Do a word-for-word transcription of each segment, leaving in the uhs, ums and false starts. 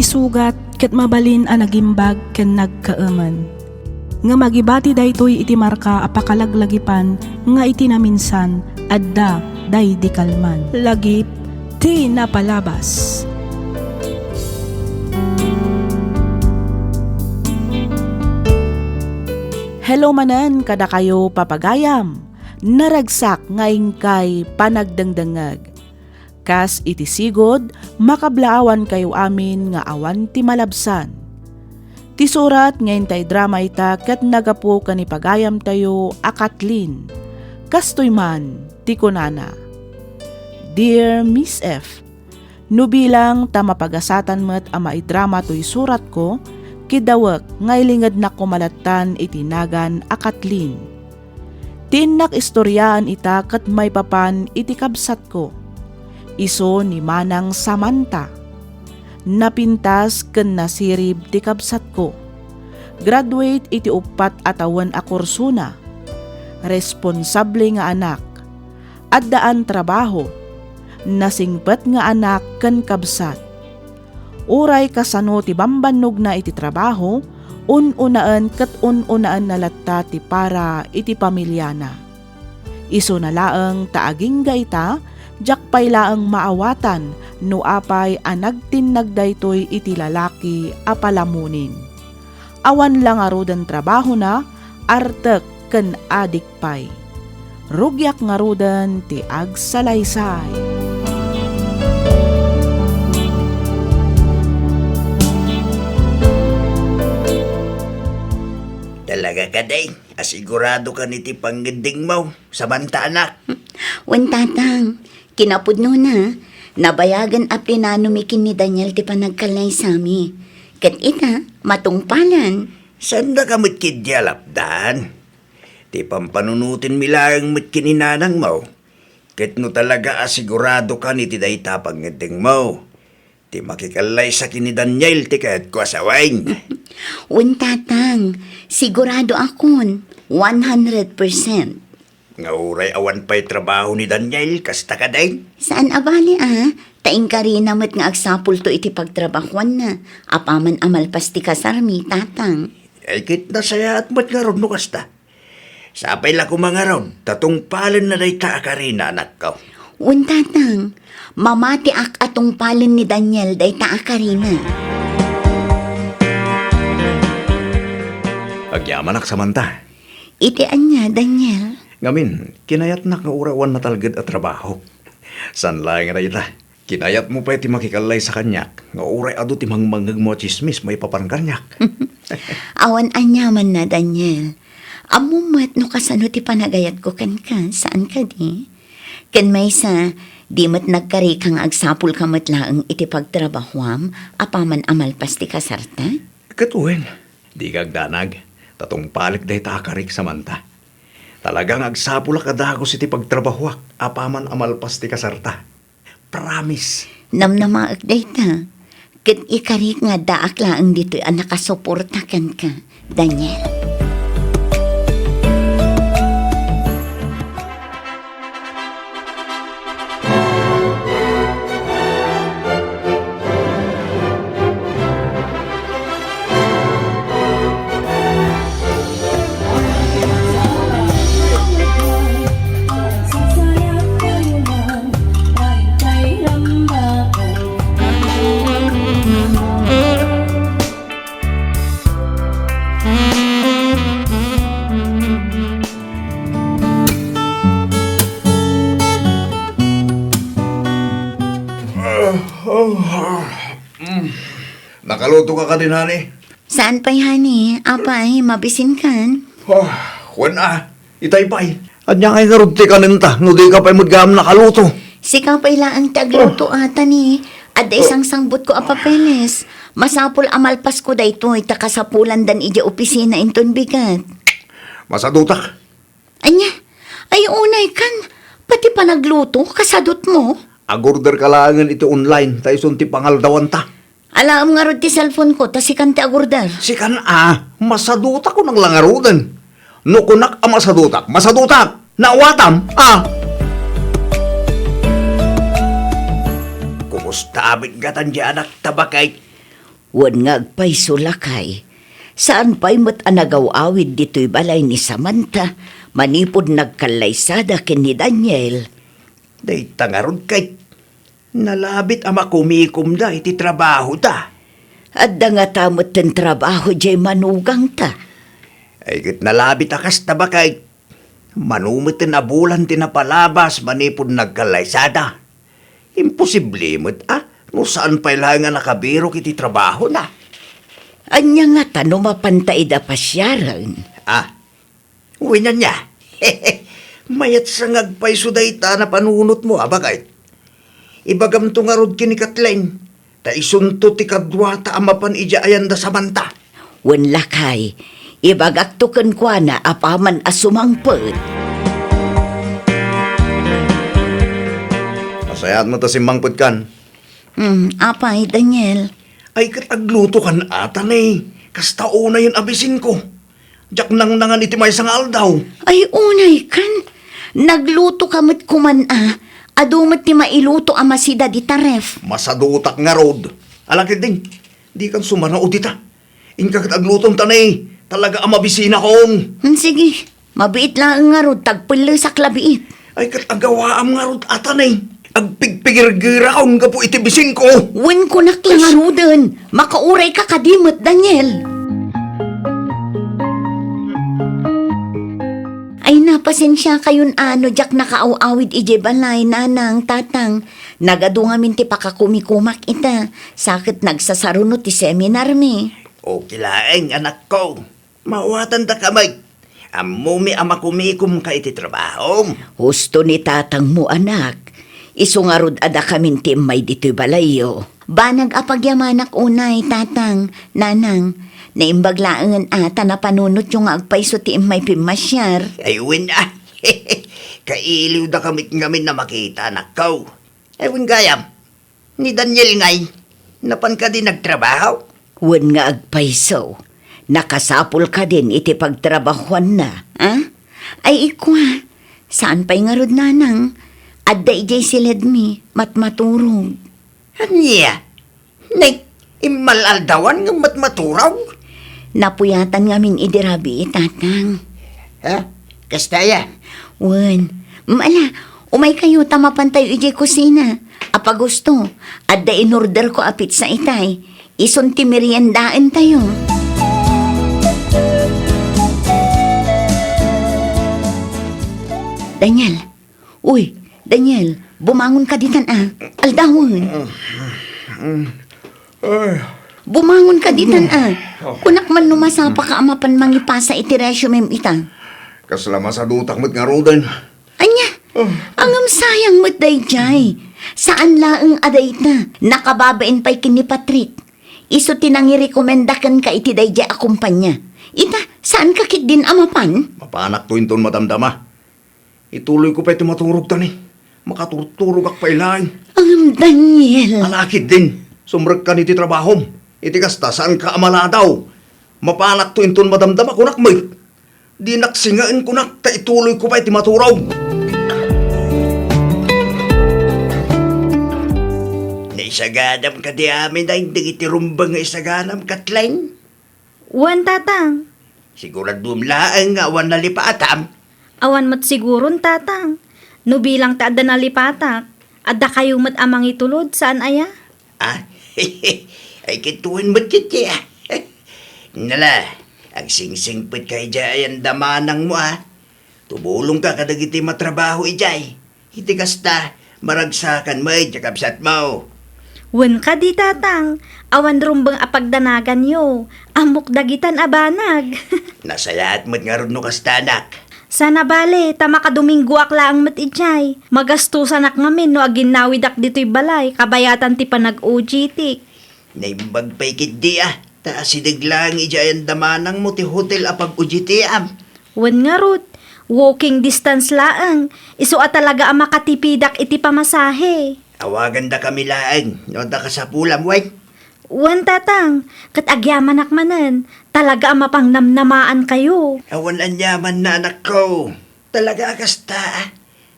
Sugat ket mabalin a nagimbag ken nagkaemen. Ngem agibati daytoy iti marka a pakalaglagipan nga iti naminsan, adda daydi kalman. Lagip ti napalabas. Hello manen kadakayo, papagayam. Naragsak nga inkay panagdengdengngeg. Kas iti sigud, makablaawankayo amin nga awan ti malabsan. Ti surat nga intay drama ita ket nagapu ken ni pagayamtayo a Kathleen. Kastoy man ti kunana, "Dear Miss F, no bilang ta mapagasatan met a maidrama toy suratko, kidawek nga ilingednak koma lattan iti nagan a Kathleen. Ti innak istoriaan ita ket maipapan iti kabsatko. Isu ni Manang Samantha. Napintas ken nasirib ti kabsatko. Graduate iti uppat a tawen a kursona. Responsable nga anak. Addaan trabaho. Nasingpet nga anak ken kabsat. Uray kasano ti bambannogna iti trabaho, un-unaen ket un-unaenna latta ti para iti pamiliana. Isuna laeng ta agingga ita, diak pay laeng maawatan no apay a nagtinnag daytoy iti lalaki a palamunin. Awan la ngaruden trabahona, artek ken adik pay. Rugiak ngaruden ti agsalaysay." Talaga kadi, asigurado kan iti pangngeddengmo, Samantha, anak? Wen, Tatang. Kinapudnona, nabayagen a plinanomi ken ni Daniel ti panagkallaysami. Ket ita, matungpalan. Saandaka met ketdi a lapdan? Ti pampanunotenmi laeng met ken ni nanangmo. Ket no talaga a siguradokan iti dayta a pangngeddengmo, ti makikallaysa ken ni Daniel ti kayatko a sawen. Wen, Tatang, siguradoakon, one hundred percent. Nga uray awan pay trabaho ni Daniel, kasta kadi? Saan a bale, a. Ta inkarina met nga agsapulto iti pagtrabahoanna, apaman a malpas ti kasarmi, Tatang. Ay, ket nasayaat met ngarud no kasta. Sapay la koma ngarud, ta tungpalenna dayta a karina, anakko. Wen, Tatang, mamatiak a tungpalen ni Daniel dayta a karina. Agyamanak, Samantha. Iti ania, Daniel? Ngamin, kinayatnak nga uray awan natalged a trabaho. Saan laeng a dayta. Kinayatmo pay ti makikallaysa kaniak nga uray adu ti mangmangngegmo a tsismis maipapan kaniak. Awan aniamanna, Daniel. Ammom met no kasano ti panagayatko kenka, saan kadi? Ken maysa, di met nagkarika nga agsapulka met laeng iti pagtrabahoam apaman a malpas ti kasarta? Ket wen, dika agdanag, ta tungpalek dayta a karik, Samantha. Talaga nga agsapulak a dagus iti pagtrabahoak apaman a malpas ti kasarta. Promise. Namnamaek dayta. Ket ikarik nga addaak laeng ditoy a nakasuporta kenka, Daniel. Nakaluto ka kadi, honey? Saan pay, honey? Apay, mabisinkan? Ah, wen a, itay pay. Ania ngay ngarud ti kanenta, no dika pay met gayam nakaluto? Sika pay laeng ti agluto, ata ni. Adda isangsangbutko a papeles. Masapul a malpasko daytoy, ta kasapulandan idiay opisina inton bigat. Masadutak. Ania? Ay, unay kan, pati panagluto, kasadutmo? Agorder ka laengen iti online, ta isun ti pangaldawanta. Alaem ngarud ti cellphone ko, ta sikan ti agorder. Sikan a, masadutak kunam la ngaruden. No kunak a masadutak, masadutak! Naawatam, a! Kumusta amin ngatan di anak ta baket? Wen nga agpayso, lakay, saan pay met a nagaw-awid ditoy balay ni Samantha manipud nagkallaysada ken ni Daniel. Dayta ngarud ket nalabit a makumikomda iti trabahoda. Adda ngata metten trabaho diay manugangta. Ay, ket nalabit a kasta, baket. Mano metten a bulan ti napalabas manipud nagkallaysada. Imposible met a no saan pay laeng a nakabirok iti trabahona. Ania ngata no mapanta ida pasiaren? Ah, wen ania? Mayat sa nga agpayso dayta a napanunotmo, a, baket. Ibagamto ngarud ken ni Kathleen, ta isunto ti kaduata a mapan idiay ayanda Samantha. Wen, lakay, ibagakto kenkuana apaman a sumangpet. Nasayaat met a simmangpetkan. Hmm, apay, Daniel? Ay, ket aglutokan ata ni kasta unayen a bisinko. Diak nangnangan iti maysa nga aldaw. Ay, unaykan. Naglutoka met koman a. Adu met ti mailuto a masida dita ref. Masadutak ngarud. Ala ketdin, dikan sumanaw dita. Inka ket aglutom ta ni, talaga a mabisinakon. Hmm, sige. Mabiit laeng ngarud, tagpellesak la biit. Ay, ket agawaam ngarud ata ni. Agpigpigirgirakon gapu iti bisinko. Wen, kunak la ngaruden, makaurayka kadi met, Daniel. Ay, napasensiakayon a no diak nakaaw-awid idiay balay, nanang, tatang. Nagadu ngamin ti pakakumikomak ita, sa ket nagsasaruno ti seminarmi. Okay laeng, anakko. Maawatandaka met. Ammomi a makumikomka iti trabahom. Husto ni tatangmo, anak. Isu ngarud a dakamin ti immay ditoy balayyo. Banag a pagyamanak unay, tatang, nanang. Naimbag laengen a ta napanunotyo nga agpayso ti immay pimmasiar. Ay, wen a. Kailiwdaka met ngamin a makita, anakko. Ay, wen gayam. Ni Daniel ngay, napan kadi nagtrabaho? Wen nga agpayso, nakasapul kadin iti pagtrabahoanna, a? Ay, ikua, saan pay ngarud, nanang? Adda idiay siledmi, matmaturog. Ania? Nay, immal-aldawan ngem matmaturog? Napuyatan ngamin idi rabii, tatang. Ha? Kasta aya? Wen. Ala, umaykayo ta mapantayo idiay kusina. Apay gusto, adda inorderko a pizza itay. Isun ti meriendaentayo. Daniel, Uy, Daniel, bumangon ka ditan a. Aldawen. Ay. Bumangon ka ditan a. Oh. Kunak man no masapaka a mapan mangipasa iti resumem ita. Kasla masadutak met ngaruden. Ania? Oh. Ngem sayang met daydiay. Saan laeng a dayta. Nakababain pay ken ni Patrick. Isu ti nangirekomenda kenka iti daydiay a kompania. Ita, saanka ketdin a mapan? Mapanakto inton madamdama. Ituloyko pay ti maturog ta ni makaturturogak pay laeng. Ngem, Daniel. Ala ketdin, sumrekkan iti trabahom. Iti kasta, saanka a maladaw. Mapanakto inton madamdama, kunak met. Dinak singaen, kunak, ta ituloyko pay ti maturog. Naisaganam kadi amin dagiti rumbeng nga isaganam, Kathleen? Wen, tatang. Siguraduem laeng nga awan nalipatam? Awan met siguron, tatang. No bilang ti adda nalipatak, addakayo met a mangitulod, saan aya? Ah? Ay, kintuin met ket, ah. Nala, agsingsingpet ka idiay andamanan mo, ah. Tumulongka kadagiti matrabaho idiay. Iti kasta, maragsakan met ti kabsatmo. Wen kadi, tatang, awan rumbeng a pagdanaganyo. Ammok dagitan a banag. Nasayaat met ngarud no kasta, anak. Sana bale, ta makadominggoak laeng met idiay. Magastosanak ngamin no aginnawidak ditoy balay, kabayatan ti panag-O J tik. Naimbag pay ketdi a, ta asideg laeng idiay andamanan mo ti hotel a pag-O J T-am. Wen ngarud, walking distance laeng, isu a talaga a makatipidak iti pamasahe. Awagandakami laeng, no adda kasapulam, wen? Wen, tatang, ket agyamanak manen, talaga a mapangnamnamaankayo. Awan aniamanna, anakko. Talaga a kasta, a.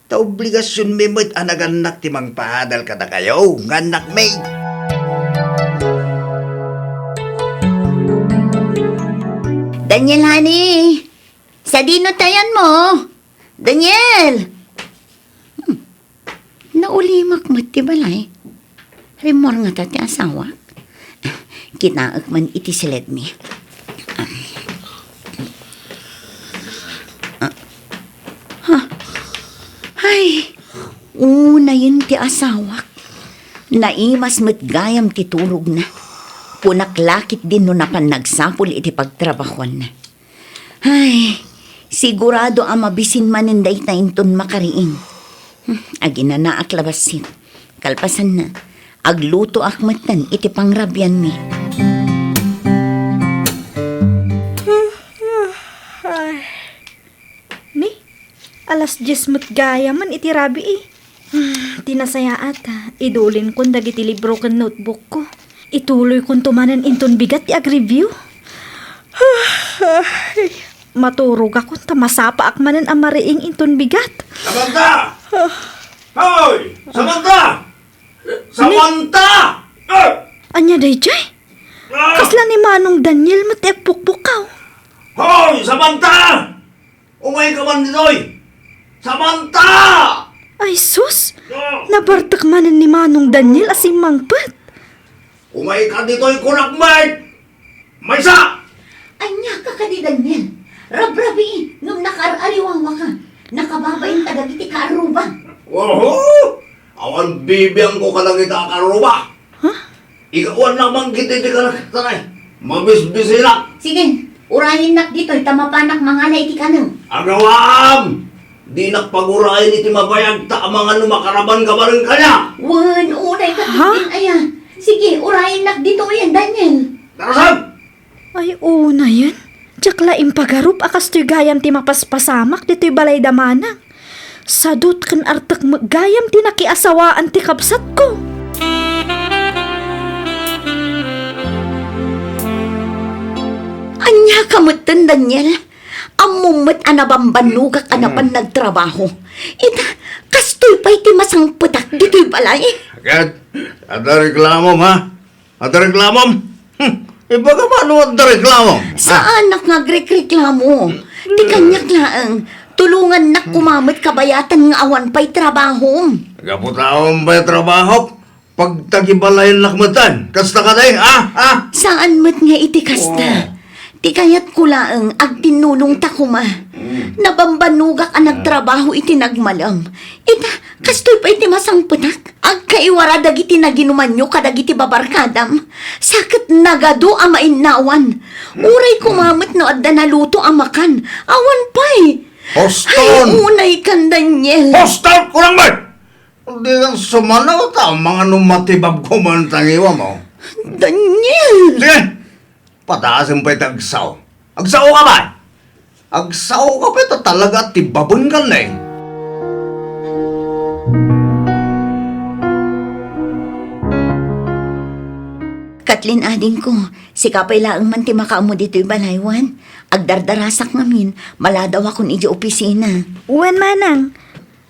Ta obligasionmi met a nagannak ti mangpaadal kadakayo nga annakmi. Daniel, honey, sadino ti ayanmo? Daniel! Hmm. Naulimak met ti balay. Rimmuar ngata ti asawak. Kitaek man iti siledmi. Ah. Ha? Ay, unayen ti asawak. Naimas met gayam ti turogna. Kunak la ketdin no napan nagsapul iti pagtrabahuanna. Ay, sigurado a mabisin manen dayta inton makariing. Hmm, aginanaak la bassit. Kalpasanna, aglutoak metten iti pangrabianmi. Ay. Ni, alas dies met gayam iti rabii. Hmm, ti nasayaat, idulinkon dagiti libro ken notebookko. Ituloykonto manen inton bigat ti agreview. Ay, maturogakon ta masapaak manen a mariing inton bigat. Samantha! Hoy! Samantha! Samantha! Ah! Ania daydiay? Ah! Kasla ni Manong Daniel met ti agpukpukaw. Hoy, Samantha! Umayka man ditoy! Samantha! Ay sus! Ah! Nabartek manen ni Manong Daniel a simmangpet. Umayka ditoy, kunak met! Maysa! Ania ka kadi, Daniel? Rabrabii ngem nakaar-ariwawaka. Nakababain ta dagiti kaarruba. Oho! Awan bibiangko kadagita a kaarruba. Huh? Ikaw, awan na manggit iti kanak, tanay. Mabisbisinak. Sige, urayennak ditoy ta mapanak mangala iti kanem. Agawam! Dinak pagurayen iti mabayag ta amangan no makaraban ka manen kaniak. Wen, unay ka Ha? Din aya. Sige, urayennak ditoyen, Daniel. Tarasan! Ay, unayen. Diak la impagarup a kastoy gayam ti mapaspasamak ditoy balay da Manang. Sadut ken artek met gayam ti nakiasawaan ti kabsatko. Ania ka metten, Daniel? Ammom met a nabambannogak a napan nagtrabaho. Ita, kastoy pay ti masangpetak ditoy balay. Ket, adda reklamom, ha? Adda reklamom? Hmm, ibaga mano adda reklamom, ha? Saanak nga agrekreklamo. Ti kaniak laeng, tulongannak koma met kabayatan nga awan pay trabahom. Gapu ta awan pay trabahok, pagtagibalayennak metten. Kasta kadi, ha? Ha? Saan met nga iti kasta. Oh. Ti kayatko laeng, agtinnulongta koma. Mm. Nabambannogak a nagtrabaho iti nagmalem. Ita, kastoy pay ti masangpetak. Agkaiwara dagiti naginumanyo kadagiti babarkadam. Sa ket nagadu a mainnawan. Uray koma met no adda naluto a makan. Awan pay. Huston! Ay, unay kan, Daniel. Huston! Kurang met! Dikan sumanaw ta, mangano matibab koma ti ngiwam, oh. Daniel! Sige! Pataasem pay ti agsao. Agsao ka pay! Agsao ka pay ta talaga ti babon kan ne. Kathleen, adingko, sika pay laeng man ti makaammo ditoy balay, wen? Agdardarasak ngamin, maladawakon idiay opisina. Wen, manang.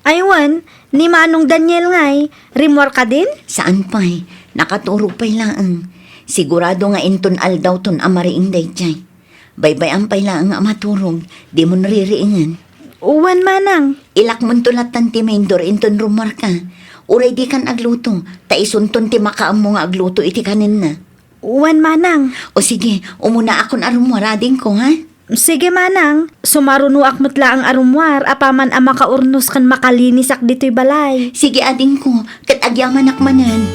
Ay wen, ni Manong Daniel ngay, rimmuar kadin? Saan pay, nakaturog pay laeng. Sigurado nga inton aldawton a mariing daydiay. Baybay-am pay laeng a maturog, dimon ririingen. Wen, manang. Ilakmonto lattan ti main door inton rummuarka. Uray dikan agluto, ta isunton ti makaammo nga agluto iti kanenna. Wen, manang. O sige, umunaakon a rummuar, adingko, ha? Sige, manang. Sumarunoak met laeng a rummuar apaman a makaurnos ken makalinisak ditoy balay. Sige, adingko, ket agyamanak manen.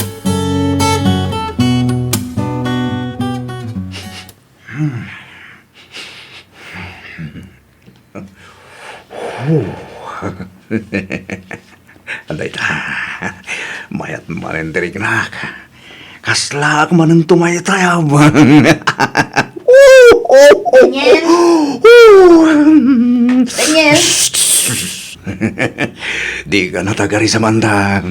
Dayta, mayat manen ti riknak. Kaslaak manen tumaytayab. Daniel? Daniel? Dika natagari, Samantha.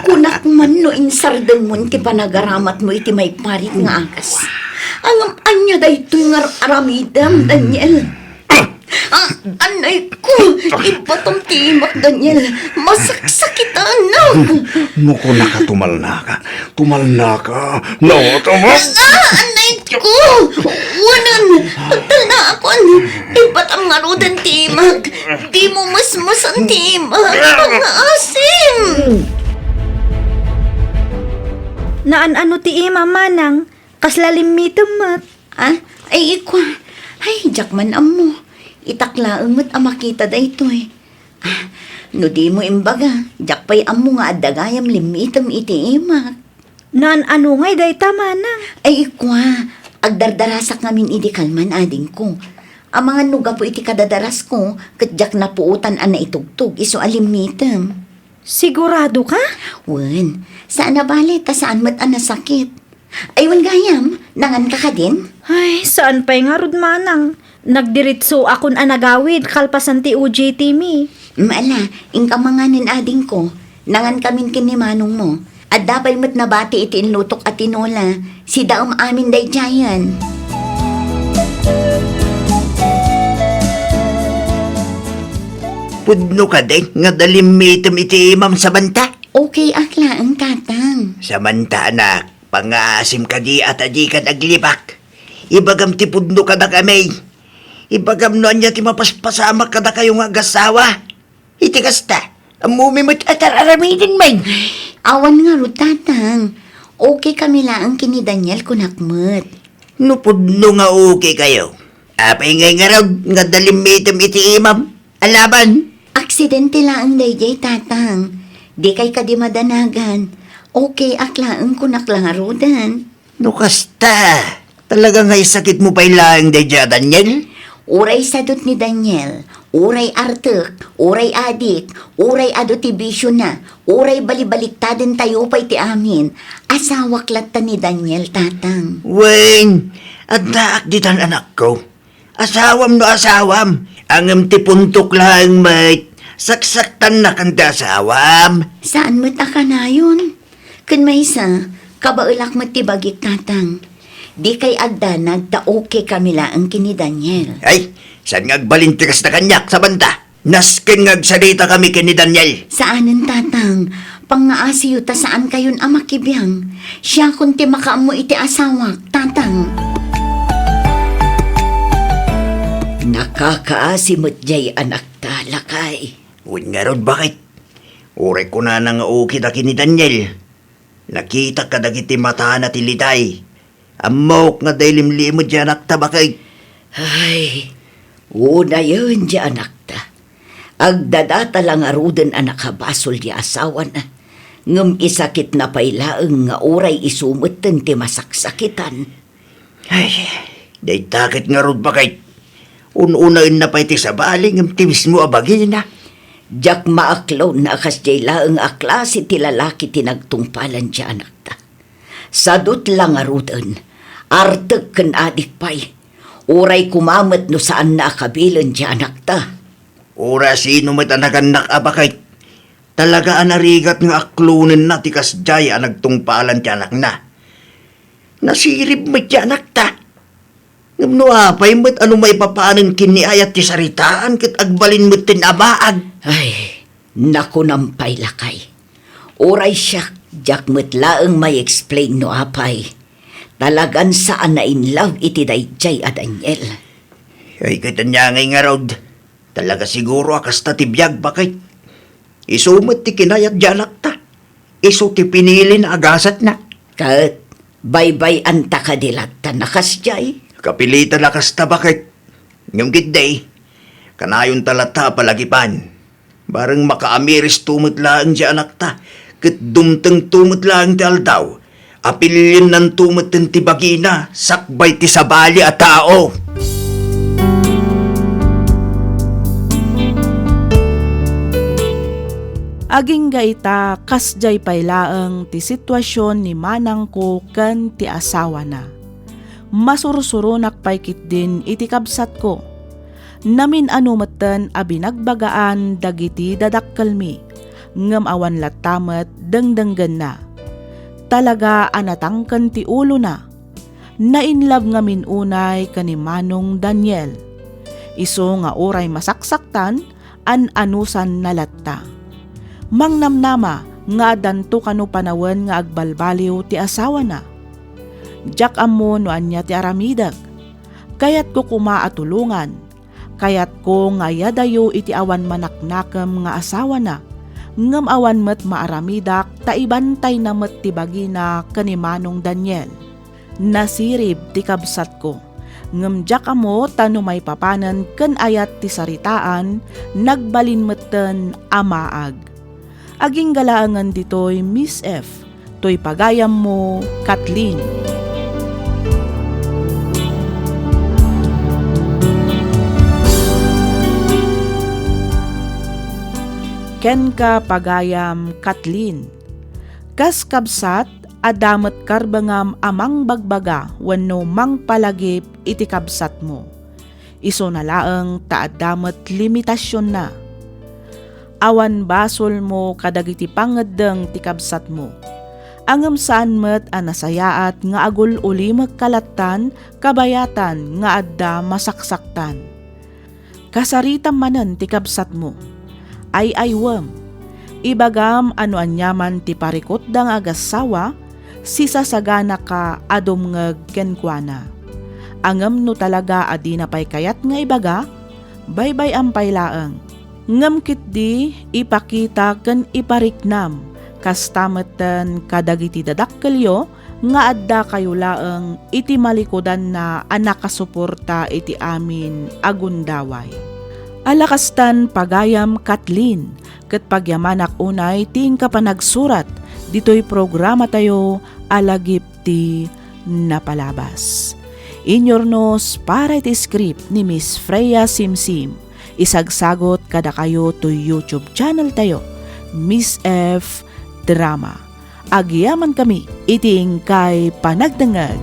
Kunak man no insardengmon ti panagaramatmo iti maiparit nga agas. Ngem ania daytoy nga ar-aramidem, Daniel? Ah, anay ko! Ibatam ti imak, Daniel. Masaksakitan, no? No kunaka, tumalnaka. Tumalnaka. No, tumal- Ah, anay ko! Wanan, agtalnaakon. Ipatam ngaruden ti imak. Dimo mesmesen ti imak. Pangngaasim. Naan-ano ti imam, manang? Kasla limmitem met. Ah, ay, ikua. Ay, diak man ammo. Itak laeng met a makita daytoy. Ah, no dimo imbaga, diak pay ammo nga adda gayam limmitem iti imak. Naan-ano ngay dayta, manang? Ay, ikua, agdardarasak ngamin idi kalman, adingko. Amangan no gapu iti kadadarasko, ket diak napuotan a naitugtog isu a limmitem. Sigurado ka? Wen, saan a bale, ta saan met a nasakit. Ay, wen gayam, nanganka kadin? Ay, saan pay ngarud, manang. Nagdiritsoakon a nagawid kalpasan ti O J T mi. Mm, ala, inka manganen, adingko. Nangankamin ken ni manongmo. Adda pay met nabati iti inlutok a tinola. Sidaem amin daydiayen. Pudno kadi nga adda limmitem iti imam, Samantha? Okay ak laeng, tatang. Samantha, anak, pangngaasim kadi a ta dikan aglibak. Ibagam ti pudno kadakami. Ibagam no ania ti mapaspasamak kadakayo nga agassawa. Iti kasta, ammomi met a ar-aramiden, may. Awan ngarud, tatang. Okay kami laeng ken ni Daniel, kunak met. No pudno nga okay kayo, apay ngay ngarud nga adda limmitem iti imam? Alaban? Aksidente laeng daydiay, tatang. Dikay kadi madanagan. Okay ak laeng, kunak la ngaruden. No kasta, talaga nga isakitmo pay laeng daydiay a Daniel? Uray sadut ni Daniel, uray artek, uray adik, uray adu ti bisiona, uray balibaliktadentayo pay ti amin, asawak latta ni Daniel, tatang. Wen, addaak ditan, anakko. Asawam no asawam, ngem ti puntok laeng met, saksaktannakan ti asawam. Saan met a kanayon? Ken maysa, kabaelak met ti bagik, tatang. Dikay agdanag ta okay kami laeng ken ni Daniel. Ay, saan nga agbalin ti kasta kaniak, Samantha? Nasken nga agsaritakami ken ni Daniel. Saanen, tatang. Pangngaasim ta saankayon a makibiang. Siakon ti makaammo iti asawak, tatang. Nakakaasi met diay anakta, lakay. Wen ngarud, baket? Uray kunana nga okay da ken ni Daniel. Nakitak kadagiti matana ti liday. Ammok nga adda ilimlimed diay anakta, baket. Ay, unayen diay anakta. Agdadata la ngaruden a nakabasol diay asawana. Ngem isakitna pay laeng nga uray isu metten ti masaksakitan. Ay, dayta ket ngarud, baket. Un-unaenna pay ti sabali ngem ti mismo a bagina. Diak maaklon a kasdiay laeng a klase ti lalaki ti nagtungpalan diay anakta. Sadut la ngaruden, artek ken adik pay. Uray koma met no saanna a kabilen diay anakta. Uray sino met a nagannak a baket, talaga a narigat nga aklonenna ti kasdiay a nagtungpalan ti anakna. Nasirib met ti anakta. Ngem no apay met a no maipapanen ken ni ayat ti saritaan ket agbalin metten a maag. Ay, nakunam pay, lakay. Uray siak, diak met laeng ma-explain no apay. Talagan saan a in love iti daydiay a Daniel. Ay, ket ania ngay ngarud? Talaga siguro a kasta ti biag, baket. Isu met ti kinayat diay anakta. Isu ti pinilina a gasatna. Ket baybay-anta kadi latta a kasdiay? Kapilitan a kasta, baket. Ngem ketdi, kanayonta latta a palagipan. Bareng makaamiristo met laeng diay anakta, ket dumtengto met laeng ti aldaw a piliennanto metten ti bagina sakbay ti sabali a tao. Agingga ita, kasdiay pay laeng ti situasion ni manangko ken ti asawana. Masursuronak pay ketdin iti kabsatko. Namin-ano metten a binagbagaan dagiti dadakkelmi, ngem awan latta met dengdenggenna. Talaga a natangken ti ulona. Na-in love ngamin unay ken ni Manong Daniel. Isu nga uray masaksaktan, an-anusanna latta. Mangnamnama nga addanto kano panawen nga agbalbaliw ti asawana. Diak ammo no ania ti aramidek. Kayatko koma a tulongan. Kayatko nga ayadayo iti awan manaknakem nga asawana, ngem awan met maaramidak ta ibantayna met ti bagina ken ni Manong Daniel. Nasirib ti kabsatko, ngem diak ammo ta no maipapanen ken ayat ti saritaan, nagbalin metten a maag. Agingga laengen ditoy, Miss F, toy pagayammo, Kathleen. Kenka, pagayam, Kathleen. Kas kabsat, adda met karbengam a mangbagbaga wenno mangpalagip iti kabsatmo. Isuna laeng ta adda met limitasionna. Awan basolmo kadagiti pangngeddeng ti kabsatmo. Ngem saan met a nasayaat nga agul-ulimek ka lattan kabayatan nga adda masaksaktan. Kasaritam manen ti kabsatmo. Ay-aywem. Ibagam a no aniaman ti parikutda nga agassawa, sisasaganaka a dumngeg kenkuana. Ngem no talaga a dina pay kayat nga ibaga, baybay-am pay laeng. Ngem ketdi, ipakita ken ipariknam, kasta metten kadagiti dadakkelyo nga addakayo laeng iti malikudanna a nakasuporta iti amin a gundaway. Ala kastan, pagayam, Kathleen, ket pagyamanak unay ti inka panagsurat ditoy programatayo a Lagip ti Napalabas. Inyurnos para iti script ni Miss Freya Simsim. Isagsagot kadakayo toy YouTube channel tayo, Miss F Drama. Agyamankami iti inkay panagdengngeg.